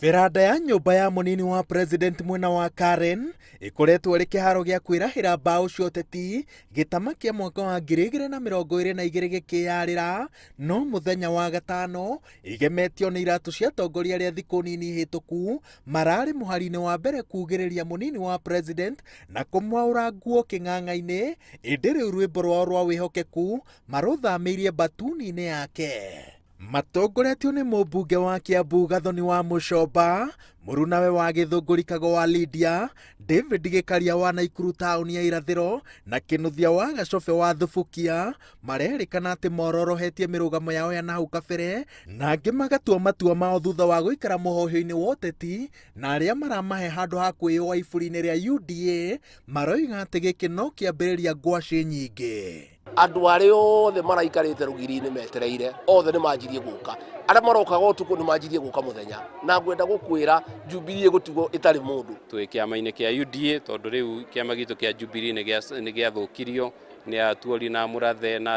Beranda ya nyũmba ya mũnini wa president mwena wa Karen ĩkoretwo ĩrĩ kĩharo gĩa kwĩrahĩra mbaũ cia ũteti gĩtama kĩa mwaka wa 2022 gĩkĩyarĩra, no mũthenya wa gatano ĩgemetio nĩ iratũ cia atongoria arĩa thikũ nini hĩtũku mararĩ mũhari-inĩ wa mbere kugĩrĩria mũnini wa president na kũmwaũra nguo kĩng'ang'a-inĩ, ĩndĩ rĩu rwĩmbo rwao rwa wĩhokeku marũthamĩirie mbatuni-inĩ yake. Matongoretio nĩ mũmbunge wa Kiambu Gathoni wa Mũcomba, mũrunawe wa Gĩthũngũri Kago wa Lydia, David Gĩkaria wa Naikuru taũni ya Irathĩro na Kĩnuthia wa Gacobe wa Thubukia, marerĩkana atĩ mororohetie mĩrũgamo yao ya nahau kabere na angĩ magatua matua mao thutha wa gũikara mũhohio-inĩ wa ũteti, na arĩa maramahe handũ ha kwĩyũa iburi-inĩ rĩa UDA maroiga atĩ gĩkĩ no kĩambĩrĩria ngwacĩ nyingĩ. Andũ arĩa othe maraikarĩte rũgiri-inĩ metereire othe nĩ manjirie gũka, arĩa marokaga ũtukũ nĩ manjirie gũka mũthenya, na ngwenda gũkwĩra Jubilee ĩgũtigwo ĩtarĩ mũndũ. Twĩ kĩama-inĩ kĩa UDA tondũ rĩu kĩama gitũ kĩa Jubilee nĩ gĩathũkirio nĩ Atuori na Mũrathe na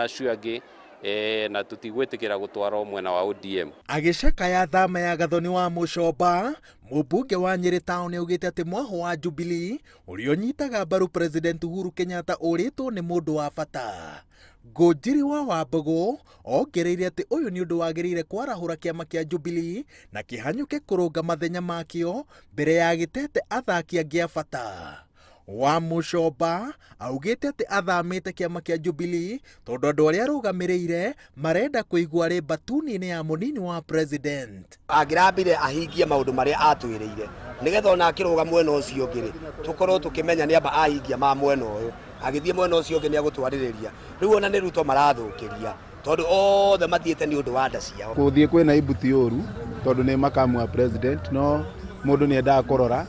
acio angĩ, na tũtigwĩtĩkĩra gũtwarwo mwena wa ODM. Agĩcakaya thama ya Gathoni wa Mũcomba, mũmbunge wa Nyĩrĩ Town augĩte atĩ mwahũ wa Jubilee ũrĩa ũnyitaga mbaru President Uhuru Kenyatta ũrĩtwo nĩ mũndũ wa bata. Ngũnjiri wa Wambũgũ ongereire atĩ ũyũ nĩ ũndũ wagĩrĩire kwarahũra kĩama kĩa Jubilee na kĩhanyũke kũrũnga mathenya makĩo mbere ya gĩtete athaki angĩ a bata. Wa Mũcomba augĩte atĩ athamĩte kĩama kĩa Jubilee tondũ andũ arĩa arũgamĩrĩire marenda kũigua arĩ mbatuni-inĩ ya mũnini wa president. Angĩrambire ahingie maũndũ marĩa atwĩrĩire nĩgetha ona akĩrũga mwena ũcio ũngĩ rĩ, tũkorwo tũkĩmenya nĩ amba ahingia ma mwena ũyũ, agĩthiĩ mwena ũcio ũngĩ nĩ agũtwarĩrĩria. Rĩu ona nĩ Ruto marathũkĩria tondũ othe mathiĩte nĩ ũndũ wa nda ciao. Gũthiĩ kwĩ naibu ti ũru tondũ nĩ makamu wa president, no mũndũ nĩ endaga kũrora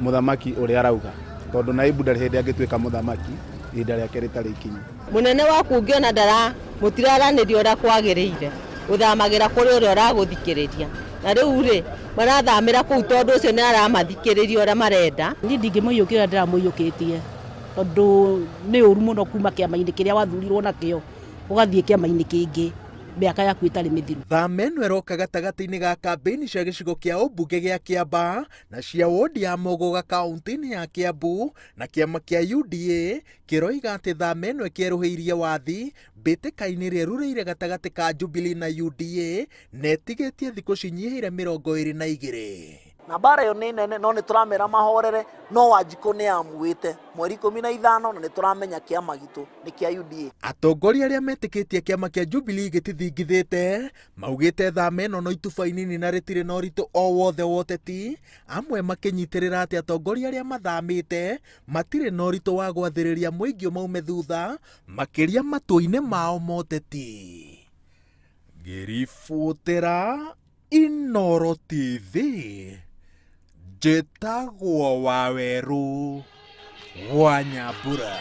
mũthamaki ũrĩa arauga tondũ naibu ndarĩ hĩndĩ angĩtuĩka mũthamaki ihinda rĩake rĩtarĩ ikinyu. Mũnene waku ũngĩona ndara mũtiraranĩria ũrĩa kwagĩrĩire, ũthamagĩra kũrĩ ũrĩa ũragũthikĩrĩria. Na rĩu rĩ, marathamĩra kũu tondũ ũcio nĩ aramathikĩrĩria ũrĩa marenda. Niĩ ndingĩmũiyũkia ũrĩa ndĩramũiyũkĩtie tondũ nĩ ũru mũno kuma kĩama-inĩ kĩrĩa wathurirwo nakĩo ũgathiĩ kĩama-inĩ kĩngĩ mĩaka yaku ĩtarĩ mĩthiru. Thama ĩno ĩroka gatagatĩ-inĩ ga kambĩini cia gĩcigo kĩa ũmbunge gĩa Kĩambaa na cia wondi ya Mũgũga kaũntĩ-inĩ ya Kĩambu, na kĩama kĩa UDA kĩroiga atĩ thama ĩno ĩkĩerũhĩirie wathi mbĩtĩka-inĩ ĩrĩa ĩrurĩire gatagatĩ ka Jubilee na UDA na ĩtigĩtie thikũ cinyihĩire 22. Na mbara ĩyo nĩ nene, no nĩ tũramera mahorere, no Wanjikũ nĩ amuĩte mweri 15 na nĩ tũramenya kĩama gitũ nĩ kĩa UDA. Atongoria arĩa metĩkĩtie kĩama kĩa Jubilee gĩtithingithĩte maugĩte thama ĩno no ituba inini na rĩtirĩ na ũritũ o wothe wa ũteti, amwe makĩnyitĩrĩra atĩ atongoria arĩa mathamĩte matirĩ na ũritũ wa gwathĩrĩria mũingĩ ũmaume thutha makĩria matua-inĩ mao ma ũteti. Ngĩribotera Inooro TV, njĩtagwo Wawerũ wa Nyambura.